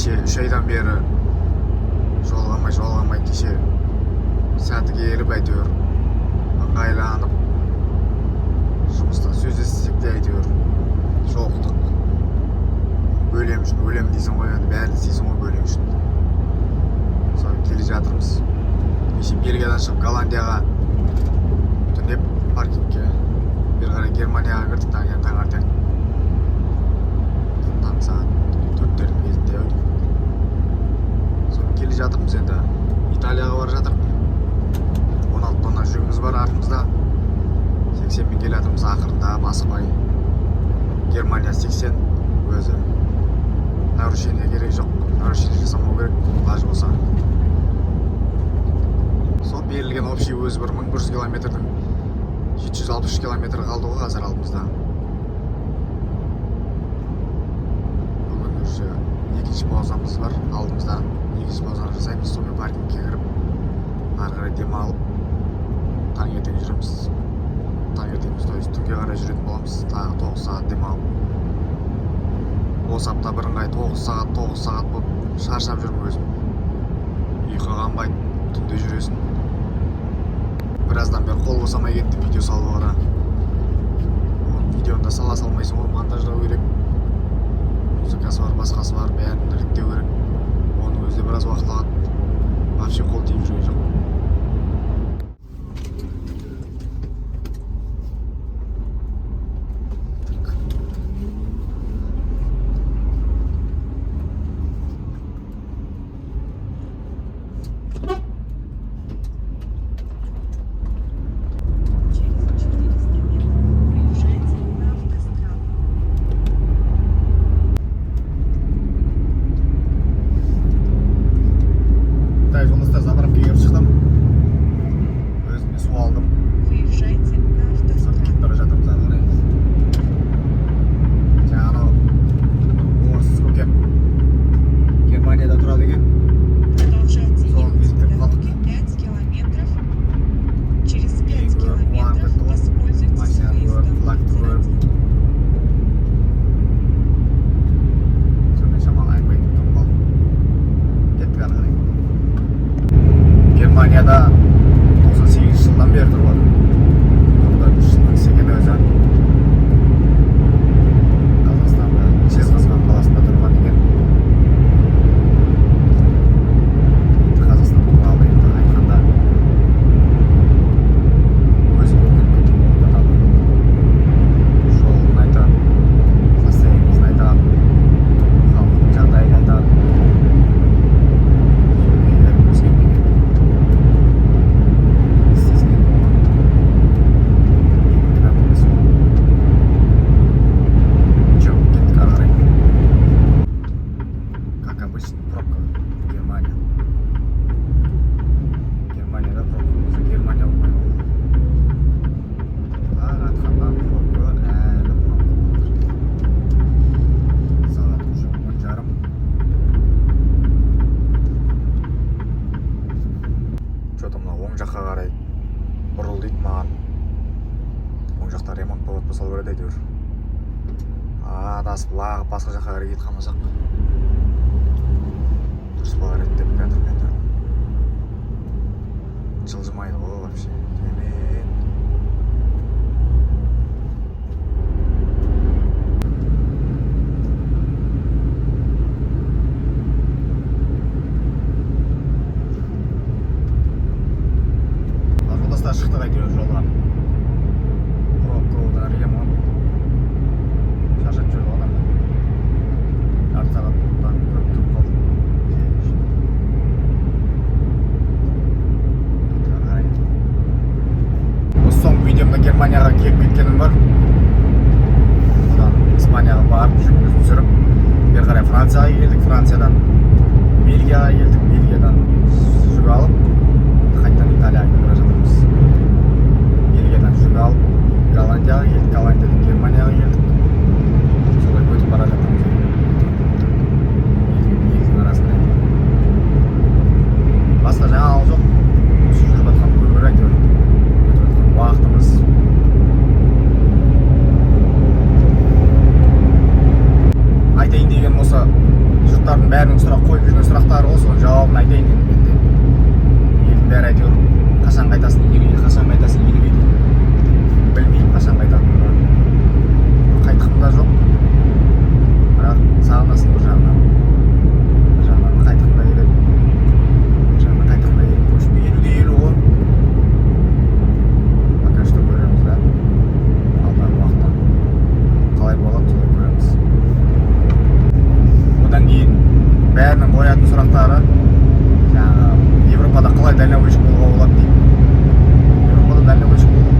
Кеше 3 айдан бері жолығамай, жолығамай, кеше сәті келіп, әйтеуір ыңғайланып, жұмыста сөздессек те, әйтеуір жолықтық. Бөлем үшін өлем дейсің ғой енді, бәрін істейсің ғой бөлем үшін. Сол келе жатырмыз. Кеше Бельгиядан шығып, Голландияға түнеп, паркингке, бері қарай Германияға кірдік таңертең, таң сағат 4-тердің кезінде ау деймін. Сол келе жатырмыз енді, Италияға бара жатырмық. 16 тонна жүгіміз бар артымызда. 80-мен келе жатырмыз, ақырындап, асықпай. Германия 80 өзі, нарушение керек жоқ, нарушение жасамау керек лажы болса. Сол берілген общий өзі бір 1100 километрдің 763 километр қалды ғой қазір алдымызда. Бүгін уже екінші паузамыз бар алдымызда, екінші паузаны жасаймыз. Сонымен паркингке кіріп, ары қарай демалып, таңертең жүреміз. Таңертең, то есть түнге қарай жүретін боламыз, тағы 9 сағат демалып. Осы апта бірыңғай 9 сағат, 9 сағат болып шаршап жүрмін өзім. Ұйқы қанбайды, түнде жүресің. Біраздан бері қол босамай кетті видео салуға да. Оны видеоны да сала салмайсың ғой, монтаждау керек, музыкасы бар, басқасы бар, бәрін реттеу керек. Оның өзі де біраз уақыт алады. Вообще қол тиіп жүрген жоқ. Так. Через 400 метров проезжайте на автостраду. Так, жолдастар, заправкаға келіп шықтым. Өзіме су алдым. Выезжайте на Сол кетіп автостраду. бара жатырмыз ары қарай. Жаңа анау орыс көкем Германияда тұрады екен. Продолжайте Сол ехать визитке по қалдық. дороге 5 километров. Через 5 Көріп, қуанып километров кетті ғой. воспользуйтесь Машинаны көріп, выездом флагты көріп. 1. Сонымен шамалы әңгіме айтып тұрып қалдым. Кеттік ары қарай. Германияда 98 жылдан бері тұрып жатыр. 94 жылдың кісі екен өзі. Қазақстанда, Жезқазған қаласында тұрған екен. Енді Қазақстан туралы енді айтқанда, өзім көріп кеттім ғой да. Жолын айтады, состояниесін айтады, халықтың жағдайын айтады. Сонымен өзгермеген. Не істейсің енді оған? Менің кінәм емес ол. Ничего, кеттік ары қарай. Как обычно, пробка в Германии. Германияда пробка болса, Германия болмай қалды. Таң атқаннан пробка, әлі пробка болып тұр. Сағат уже 10:30. Че-то мына оң жаққа қарай бұрыл дейді маған. Оң жақта ремонт болып жатпаса керек әйтеуір. Адасып, лағып, басқа жаққа қарай кетіп қалмасақ дұрыс болар еді деп жатырмын енді. Жылжымайды ғой вообще, төмен. Ал, жолдастар, шықтық әйтеуір жолға. Пробка одан ремонт шаршатып жіберді ғой адамды. Жарты сағаттан көп тұрып қалдым. Кеттік ары қарай. Елдің бәрінің сұрақ қойып жүрген сұрақтары ғой, соның жауабын айтайын енді мен де. Елдің бәрі әйтеуір «Қашан қайтасың елге, қашан қайтасың елге?» дейді. Білмеймін қашан қайтатынымды. Қайтқым да жоқ, бірақ сағынасың бір жағынан. Бір жағынан қайтқым да келеді, бір жағынан қайтқым да келеді. В общем, 50 де 50 ғой пока что. Көреміз да, алдағы уақытта қалай болады, солай көреміз. Одан кейін бәрінің қоятын сұрақтары жаңағы: «Европада қалай дальнобойщик болуға болады?» – дейді. Европада дальнобойщик болу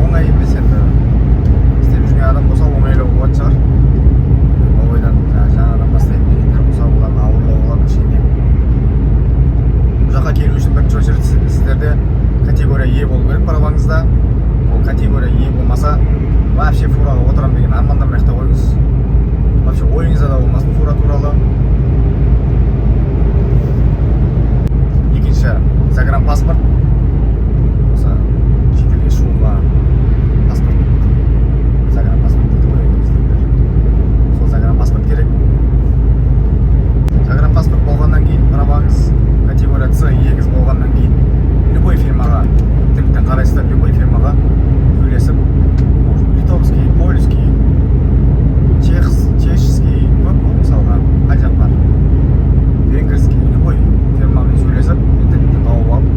оңай емес енді. Істеп жүрген адам болса, оңайлау болатын шығар. Новыйдан, жаңағы жаңадан бастаймын дегендер болса, оларға ауырлау болады кішкене. Бұл жаққа келу үшін бірінші очередь сіздерде категория Е болу керек праваңызда. Ол категория Е болмаса, вообще фураға отырамын деген армандамай ақ та қойыңыз, вообще ойыңызда да болмасын фура туралы. Екінші, загранпаспорт. Осы шетелге шығуға паспорт, загранпаспорт дейді ғой енді біздегілер. Сол загранпаспорт керек. Загранпаспорт болғаннан кейін, праваңыз категория С егіз болғаннан кейін, любой фирмаға, интернеттен қарайсыздар, любой фирмаға сөйлесіп, может, литовский, польский, чешский көп қой мысалға, қай жақ бар, венгерский, любой фирмамен сөйлесіп, интернеттен тауып алып.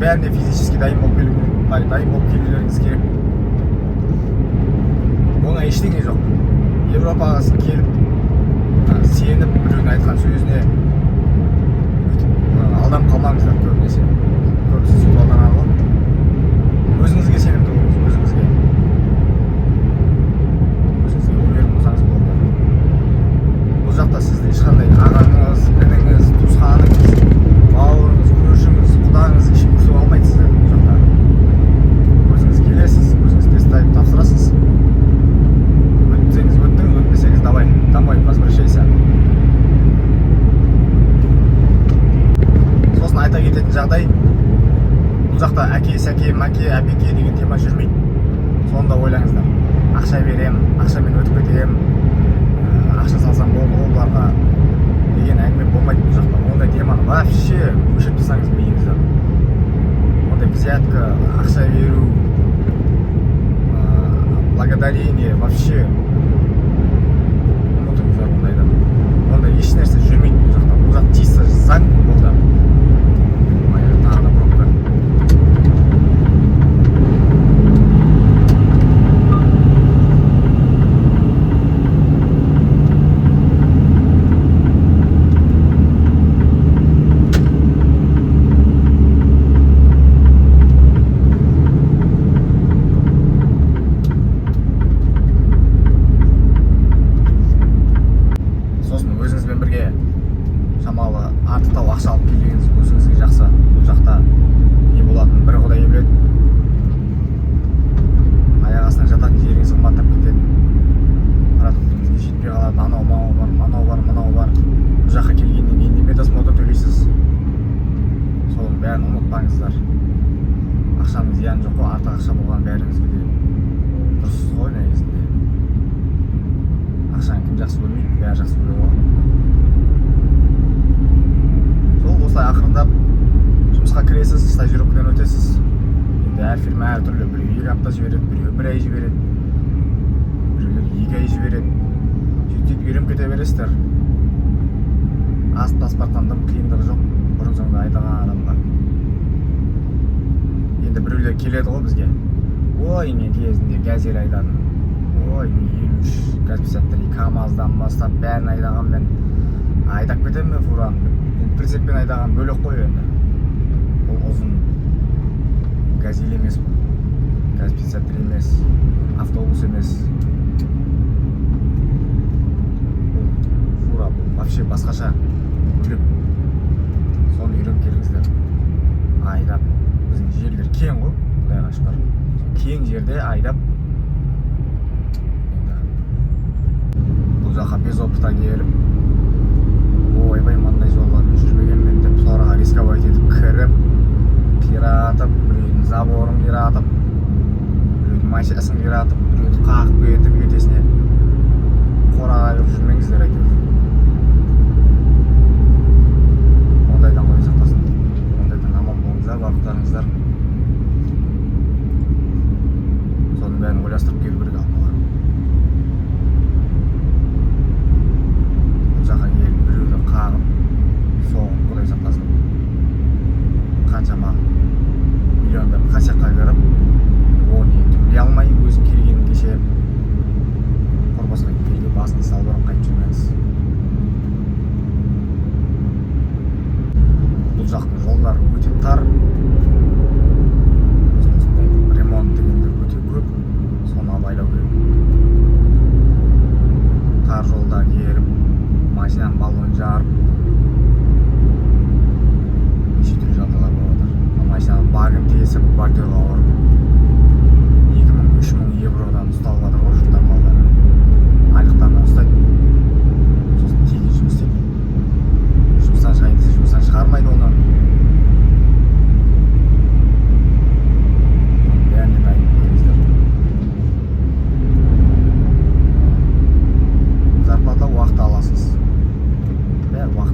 Бәріне физически дайын болып келу, дайын болып келулеріңіз керек. Оңай ештеңе жоқ. Европаға келіп, сеніп, біреудің айтқан сөзіне өйтіп алданып қалмаңыздар. Көбінесе көбісі сөйтіп алданады ғой. Өзіңізге сенімді болыңыз, өзіңізге уверен болсаңыз болды. Бұл жақта сізді ешқандай ағаңыз, ініңіз, туысқаныңыз, бауырыңыз, көршіңіз, құдаңыз, ешкім күтіп алмайды сізді. Бұл жақта өзіңіз келесіз, өзіңіз тест тапсырасыз. Өтсеңіз, өттіңіз, өтпесеңіз, давай домой возвращайся. Сосын айта кететін жағдай: бұл жақта әке, сәке, мәке, әпеке деген тема жүрмейді. Соны да ойлаңыздар. Ақша берем, ақшамен өтіп кетемін, ақша салсам болды ғой бұларға деген әңгіме болмайды бұл жақта. Ондай теманы вообще өшіріп тастаңыз миыңыздан. Ондай взятка, ақша беру, благодарение вообще ұмытыңыздар ондайды. Ондай еш нәрсе жүрмейді бұл жақта. Бұл жақ чисто заң болды. Ой, тағы да пробка. Сосын өзіңізбен бірге шамалы артықтау ақша алып келгеніңіз өзіңізге жақсы. Бұл жақта не болатынын бір құдай біледі. Аяқ астынан жататын жеріңіз қымбаттап кетеді, продуктіңізге жетпей қалады, анау мынау бар, анау бар, мынау бар. Бұл жаққа келгеннен кейін де медосмотр төлейсіз. Соның бәрін ұмытпаңыздар. Ақшаның зияны жоқ қой, артық ақша болған бәріңізге де дұрыс қой негізінде. Ақшаны кім жақсы көрмейді? Бәрі жақсы көреді ғой. Сол осылай ақырындап жұмысқа кіресіз, стажировкадан өтесіз. Енді әр фирма әртүрлі: біреу 2 апта жібереді, біреу бір ай жібереді, біреулер 2 ай жібереді. Сөйтіп үйреніп кете бересіздер. Асып тасып дым қиындығы жоқ бұрын соңды айдаған адамға. Енді біреулер келеді ғой бізге: «Ой, мен кезінде Газель айдадым, ой, мен 53, ГАЗ 53, КамАЗдан бастап бәрін айдағанмын, мен айдап кетемін мен фураны» деп. Бұл прицеппен айдаған бөлек қой енді. Бұл ұзын Газель емес, бұл ГАЗ 53 емес, автобус емес, бұл фура, бұл вообще басқаша, бөлек. Соны үйреніп келіңіздер айдап. Біздің жерлер кең ғой, құдайға шүкір. Сол кең жерде айдап. Енді бұл жаққа без опыта келіп, ойбай, мындай жолдармен жүрмегенмін деп, соларға рисковать етіп кіріп, қиратып, біреудің заборын қиратып, біреудің машинасын қиратып, біреуді қағып кетіп, ертесіне қораға кіріп жүрмеңіздер әйтеуір. Ондайдан құдай сақтасын, ондайдан аман болыңыздар барлықтарыңыздар. Соның бәрін ойластырып келу керек алдын ала. Бұл жаққа келіп, біреуді қағып соғып, құдай сақтасын, қаншама миллиондап косякқа кіріп, оны төлей алмай, өзің келгенің кеше құр босқа елге басын салбырап қайтып жүрмеңіз. Бұл жақтың жолдары өте тар, осындай ремонт дегендер өте көп, соны абайлау керек. Тар жолда келіп, машинаның баллонын жарып, неше түрлі жағдайлар болып жатыр. Машинаның багын тесіп, бордюрға ұрып, 2000, 3000 евродан ұсталып жатыр ғой жұрттар. Малдары айлықтарынан ұстайды, сосын тегін жұмыс істейді. Жұмыстан шығайын десе, жұмыстан шығармайды оны. Соның бәріне дайын болып келіңіздер. Зарплата уақытта аласыз, бәрі уақыт.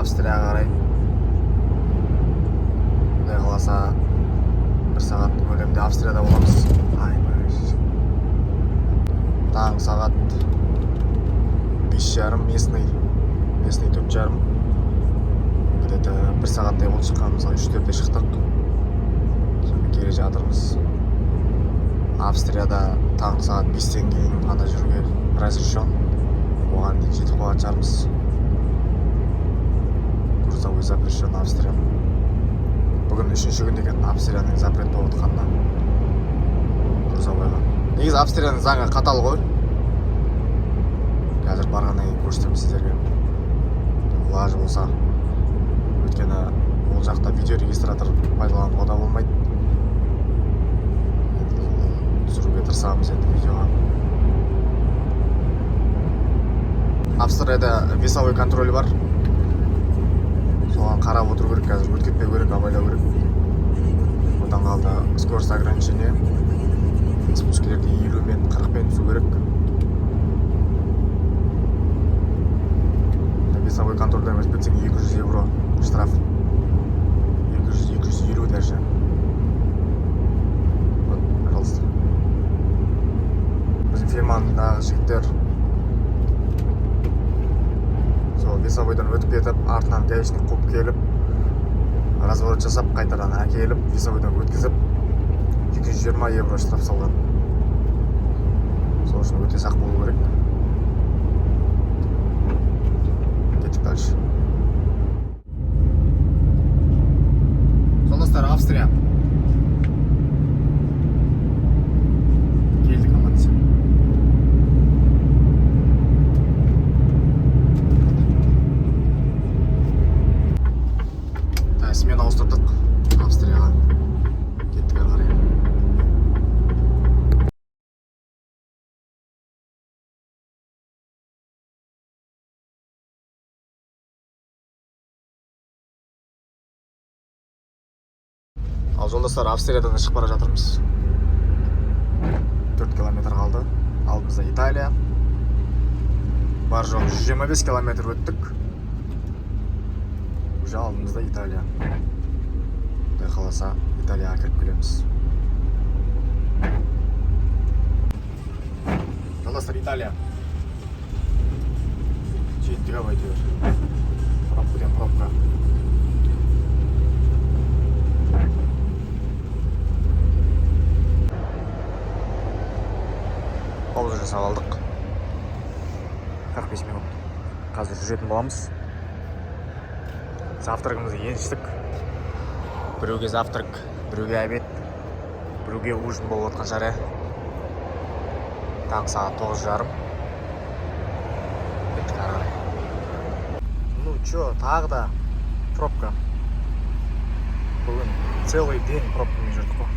Австрияға қарай. Құдай қаласа, бір сағат көлемде Австрияда боламыз. Айбай. Таң сағат 5:30 местный, 4:30. Где-то бір сағаттай болды шыққанымызға, 3-терде шықтық. Сонымен келе жатырмыз. Австрияда таңғы сағат 5-тен кейін ғана жүруге разрешен. Оған дейін жетіп қалған шығармыз. Грузовой запрещен Австрия. Бүгін үшінші күн екен Австрияның запрет болып жатқанына грузовойға. Негізі Австрияның заңы қатал ғой. Қазір барғаннан кейін көрсетемін сіздерге, лажы болса. Өйткені ол жақта видеорегистратор пайдалануға да болмайды. Енді түсіруге тырысамыз енді видеоға. Австрияда весовой контроль бар, соған қарап отыру керек. Қазір өтіп кетпеу керек, абайлау керек. Одан қалды скорость ограничение, спускілерде 50-мен, 40-пен түсу керек. Весовой контрольдан өтіп кетсең, 200 евро штраф, 200, 250 даже. Вот, пожалуйста, біздің фирмадағы жігіттер сол весовойдан өтіп кетіп, артынан гаишник қуып келіп, разворот жасап, қайтадан әкеліп, весовойдан өткізіп, 220 евро штраф салған. Сол үшін өте сақ болу керек. Кеттік дальше. Жолдастар, Австрия келдік аман есен. Так, смена ауыстырдық Австрияға. Кеттік ары қарай. Ал, жолдастар, Австриядан да шығып бара жатырмыз. 4 километр қалды. Алдымызда Италия. Бар жоғы 125 километр өттік. Уже алдымызда Италия. Құдай қаласа, Италияға кіріп келеміз. Жолдастар, Италия. Жеттік ау әйтеуір. Пробкадан пробка. Пауза жасап алдық. 45 минут. Қазір жүретін боламыз. Завтрагымызды еніштік. Біреуге завтрак, біреуге обед, біреуге ужин болып жатқан шығар, иә. Таңғы сағат 9:30. Кеттік ары қарай. Ну чё, тағы да пробка. Бүгін целый день пробкамен жүрдік қой.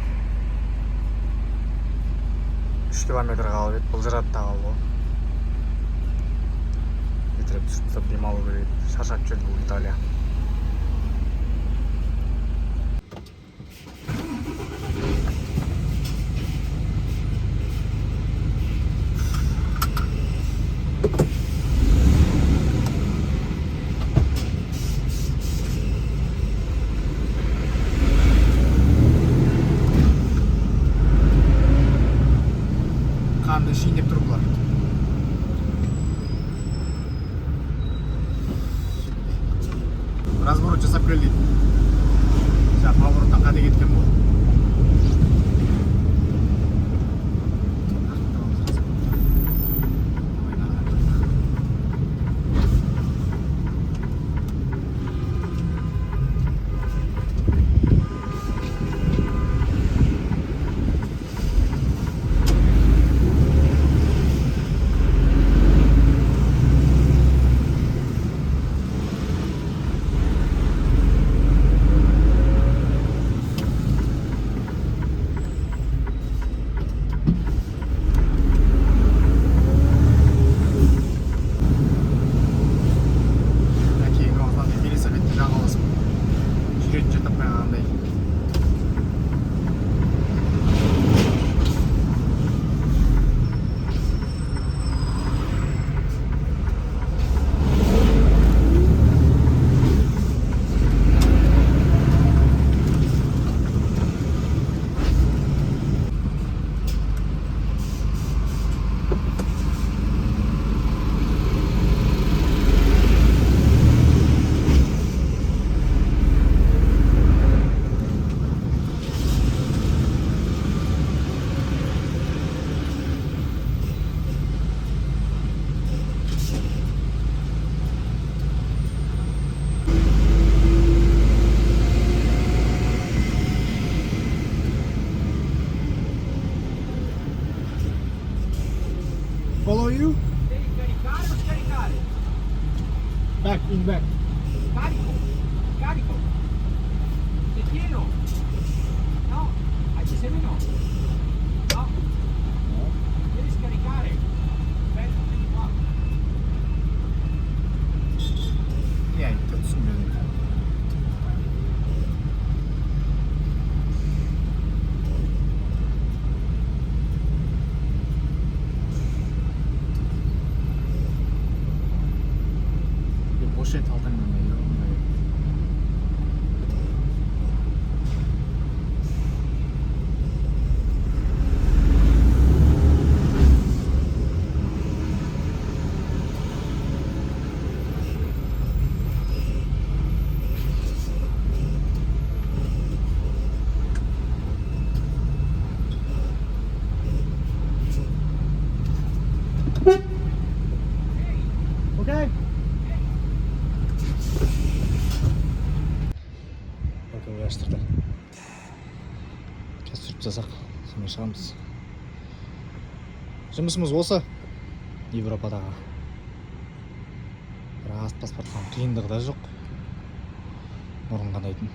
3 километр қалып еді, былжырады да қалды ғой. Ертерек түсіп тастап демалу керек еді. Шаршап жүрді бұл Италия. Қанды ішейін деп тұр бұлар. Разворот жасап кел дейді. Жаңа повороттан қате кеткен бұл. Coming back. Carico, carico. È pieno. No, hai meno. No. Devi scaricare. Aspetta, vieni qua. Не айтты, түсінбедім. Е, бос ет алтаңнан, ё-моё. Okay. Боковой аштырды. Қазір сүртіп тастасақ, сонымен шығамыз. Жұмысымыз осы Европадағы. Рас, паспортқа қиындығы да жоқ бұрын қандайтын.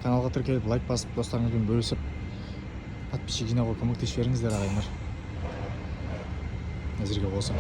Каналға тіркеліп, лайк басып, достарыңызбен бөлісіп, подписчик жинауға көмектесіп жіберіңіздер, ағайындар. Әзірге осы.